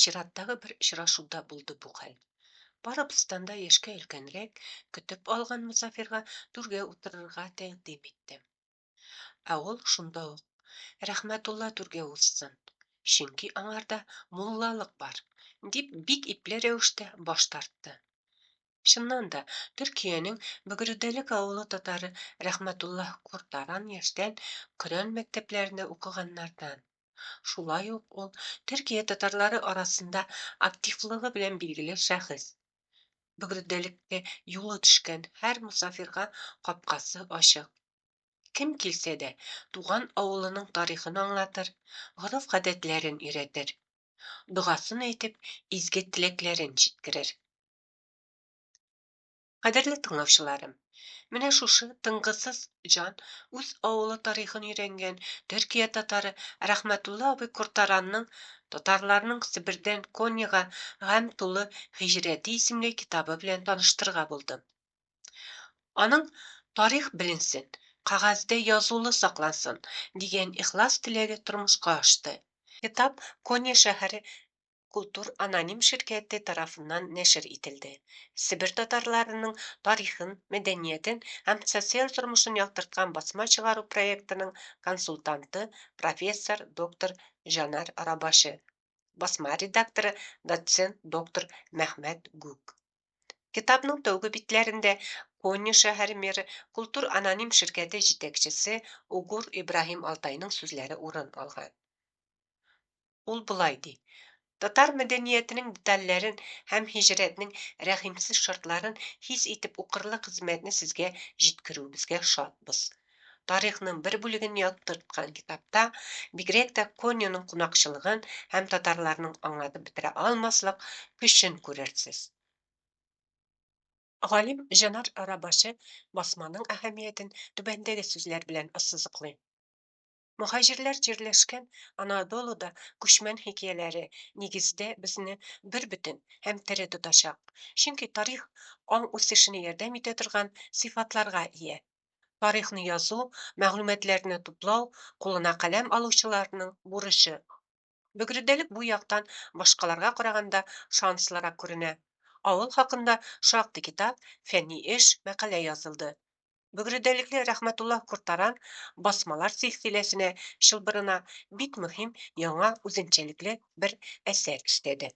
чираттагы бер очрашуда булды бу хәл. Барыбыздан да яшькә өлкәнрәк, көтеп алган мосафирга түргә утырырга тәкъдим иттем. Ә ул шунда ук, Рәхмәтулла түргә узсын, чөнки аңарда муллалык бар, дип бик ипле рәвештә баш тартты. Чыннан да, Төркиянең Бөгредәлек авылы татары Рәхмәтуллаһ Куртаран яшьтән Коръән мәктәпләрендә укыганнардан. Шулай ук ул Төркия татарлары арасында активлыгы белән билгеле шәхес. Бөгредәлеккә юлы төшкән һәр мосафирга капкасы ачык. Кем килсә дә, туган авылының тарихын аңлатыр, гореф-гадәтләрен өйрәтер. Догасын әйтеп, изге теләкләрен җиткерер. Кадерле тыңлаучыларым, менә шушы тынгысыз җан үз авылы тарихын өйрәнгән Төркия татары Рәхмәтулла абый Куртаранның Татарларның Себердән Коньяга гамь тулы һиҗрәте исемле китабы белән таныштырырга булдым. Аның Тарих беленсен, кәгазьдә язулы саклансын дигән ихлас теләге тормышка ашты. Китап Конья шәһәре Култур аноним ширкәте тарафыннан нәшер ителде. Себер татарларының тарихын, мәдәниятен һәм социаль тормышын яктырткан басма чыгару проектының консультанты профессор, доктор Җанар Арабашы, басма редакторы доцент, доктор Мәхмәт Гүк. Китапның тәүге битләрендә Конья шәһәре мэры, Култур аноним ширкәте җитәкчесе Угур Ибраһим Алтайның сүзләре урын алган. Ул болай ди, Татар мәдәниятенең детальләрен һәм һиҗрәтнең рәхимсез шартларын хис итеп укырлык хезмәтне сезгә җиткерүебезгә шатбыз. Тарихның бер бүлеген яктырткан китапта бигрәк тә Коньяның кунакчылыгын һәм татарларның аңлатып бетерә алмаслык көчен күрерсез. Галим Җанар Арабашы басманың әһәмиятен түбәндәге сүзләр белән ассызыклый. Мөһаҗирләр җирләшкән Анадолуда күчмән хикәяләре, нигездә, безне бербөтен һәм тере тотачак, чөнки тарих аң үсешенә ярдәм итә торган сыйфатларга ия. Тарихны язу, мәгълүматларны туплау, кулына каләм алучыларның бурычы. Бөгредәлек бу яктан башкаларга караганда шанслырак күренә. Авыл хакында шактый китап, фәнни эш, мәкалә язылды. Бөгредәлекле Рәхмәтулла Куртаран басмалар силсиләсенә, чылбырына бик мөһим яңа үзенчәлекле бер әсәр өстәде.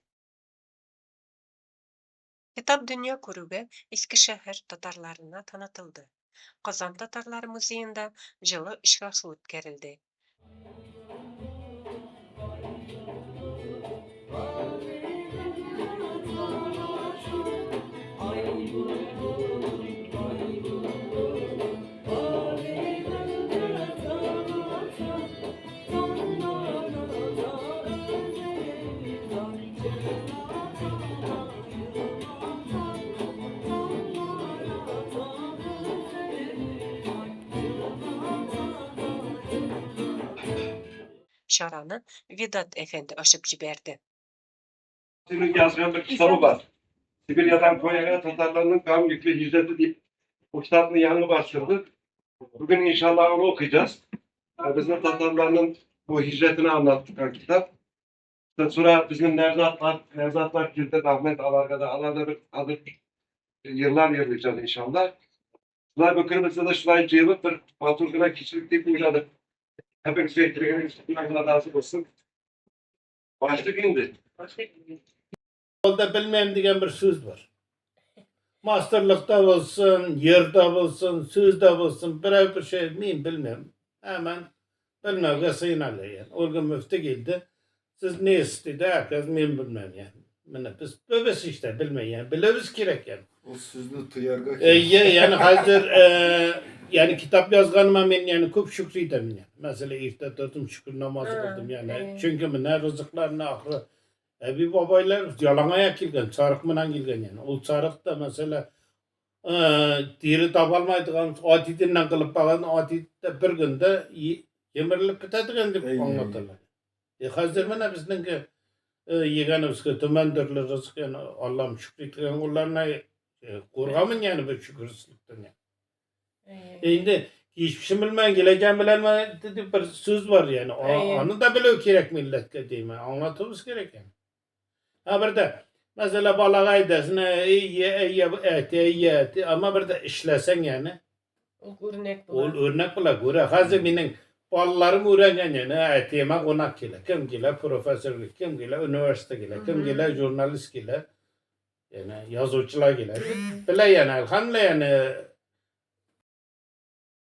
Китап дөнья күрүгә Искешәһәр татарларына танытылды. Казан татарлары музеенда җылы очрашу үткәрелде. Чараны Ведат әфәнде ачып җибәрде. Yazgan bir kitabı var. Sibirya'dan Konya'ya Tatarlarının gam yüklü hicreti deyip o kitabını yanı bastırdık. Bugün inşallah onu okuyacağız. Bizim Tatarlarının bu hicretini anlattık kitap. İşte sonra bizim Nevzat var. Nevzat var. Kilde Ahmet Alarga'da. Alarda bir adı yıllar yıllayacağız inşallah. Şulay bu kırmızı da şulay cıyılıp bir Baturguna kişilik deyip uyladık. Hepinize Allah razı olsun. Başlık indi. Yolda bilmem degan bir söz var. Masterlıkta olsun, yerde olsun, sözde olsun, birer bir şey miyim bilmem. Hemen bilmem sığınarlar yani. Olgun müftü geldi. Siz ne istedi? Herkes men bilmem yani. Mine biz biz işte bilmeyin yani. Bilemiz gerek yani. O sözünü tıyarga Yani hazır yani kitap yazganıma men yani çok şükredem yani. Mesela iftar durdum şükür namazı kıldım yani. Çünkü mine rızıklarını ahırı Ebi babaylar yalan ayak kelgen, çarık menen kelgen yani. Ol çarık da mesela teri tapalmaydigan ot etinden qilib qo'ygan ot eti bir kunda yemirilib bitadigan deb anlatırlar. Hozir mana bizningki yeganimizga tuman turli rizq yani Allah'ım şükretgan qullarına qo'rqaman yani bu shukursizlikdan yani. Endi hiçbir şey bilmem geleceğim bilenme dedi bir söz var yani. Onu da biliyor gerek milletke değil mi? Anlatmamız gerek yani. Ha bir de mesela balaga әйтәсең, "Ey, ey, әти, ey, әти", ama bir de işlesen yani. Ул үрнәк Ул була. үрнәк була. Күрә, хәзер минем балаларым өйрәнгән yani, әтиемә кунак килә. Кем килә? Профессор, кем килә? Üniversite килә, кем килә? Журналист килә. Yani язучылар килә. Белә yani, elhamdülillah yani.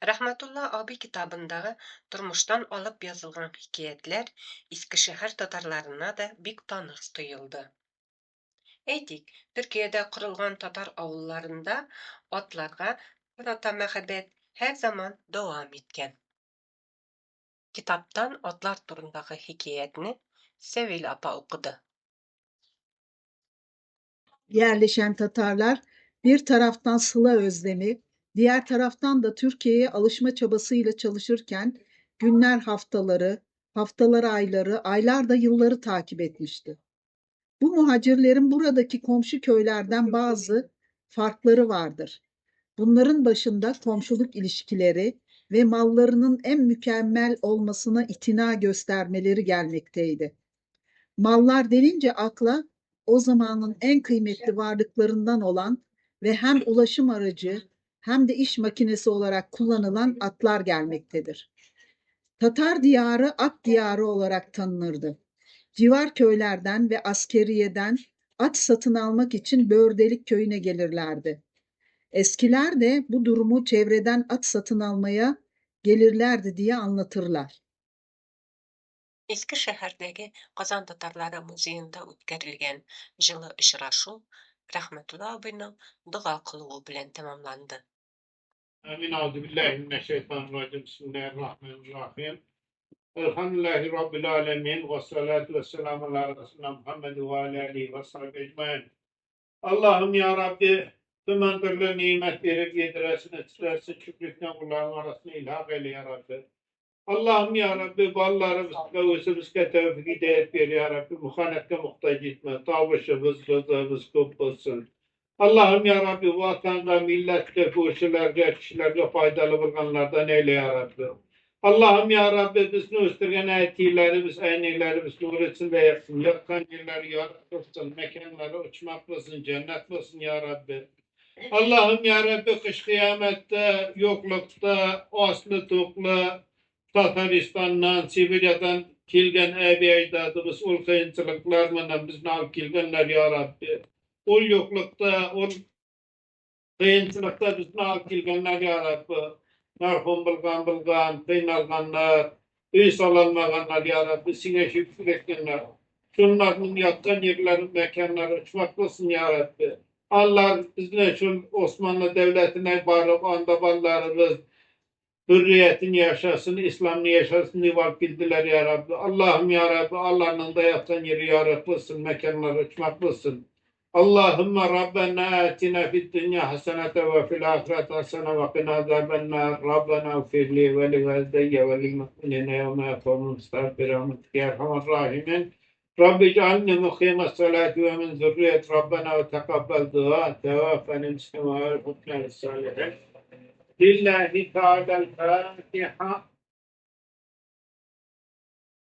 Рәхмәтулла абый китабындагы тормыштан алып язылган хикәятләр Искешәһәр татарларына да бик таныш тоелды. Әйтик, Төркиядә корылган татар авылларында атларга карата мәхәббәт һәр заман дәвам иткән. Китаптан атлар турындагы хикәятне Сәвил апа укыды. Yerleşen Tatarlar bir taraftan sıla özlemi, diğer taraftan da Türkiye'ye alışma çabasıyla çalışırken günler haftaları, haftalar ayları, aylar da yılları takip etmişti. Bu muhacirlerin buradaki komşu köylerden bazı farkları vardır. Bunların başında komşuluk ilişkileri ve mallarının en mükemmel olmasına itina göstermeleri gelmekteydi. Mallar denince akla o zamanın en kıymetli varlıklarından olan ve hem ulaşım aracı hem de iş makinesi olarak kullanılan atlar gelmektedir. Tatar diyarı at diyarı olarak tanınırdı. Civar köylerden ve askeriyeden at satın almak için Bördelik köyüne gelirlerdi. Eskiler de bu durumu çevreden at satın almaya gelirlerdi diye anlatırlar. Искешәһәрдәге Казан татарлары музеенда үткәрелгән җылы очрашу Рәхмәтулла абыйның дога кылуы белән тәмамланды. Amin. Euzubillahimineşşeytanirracim. Bismillahirrahmanirrahim. Elhamdülillahi Rabbil alemin. Ve salatu ve selamu ala Resulina Muhammed ve ala alihi ve sahbihi ecmain. Allah'ım ya Rabbi, tüm türlü nimet verip yediresin, içiresin, şükretken kulların arasına ilhak eyle ya Rabbi. Allah'ım ya Rabbi, ballarımızga, özümüzge tevfik hidayet ver ya Rabbi. Muhanetke muhtaç etme. Tavışımız, rızığımız kop olsun. Allah'ım ya Rabbi, vatanda, millette, kuşularga, kişilerge faydalı bulganlardan eyle ya Rabbi. Allah'ım ya Rabbi, bizni östürgen etilerimiz, eynilerimiz nur içinde yatsın. Yatkan yerleri yaratılsın, mekanları uçmak olsun, cennet olsun ya Rabbi. Allah'ım ya Rabbi, kış kıyamette, yoklukta, aslı toklu, Tataristan'dan, Sibirya'dan kelgan abi ecdadımız, ol kıyınçılıklar menen bizni alıp kelganlar ya Rabbi. Ol yoklukta, ol kıyınçılıkta bizni alıp kelganlar ya Rabbi. Merhum bulgan bulgan, kıynalganlar, uy salalmaganlar ya Rabbi, sine şükür etkenler. Şunların yatkan yerleri, mekanları uçmak olsun ya Rabbi. Allah bizni şu Osmanlı Devleti'ne varıp anda ballarımız hürriyetin yaşasın, İslam'ın yaşasın diye varıp bildiler ya Rabbi. Allah'ım ya Rabbi, Allah'ın da yatan yeri yaratılsın, mekanları uçmak olsun. Allahümme Rabbena atina fid dünya hasenete ve fil ahireti hasene ve qina azaben nar. Rabbena ufirli ve li valideyye ve lil mu'minine yevme yekumun hisab bi rahmetike ya erhamer rahimin. Rabbi ic'alni mukime salati ve min zürriyet Rabbena ve tekabbel dua. Tevaffeni müslüman ve hukmen salihin. Lillahi Teala'l Fatiha.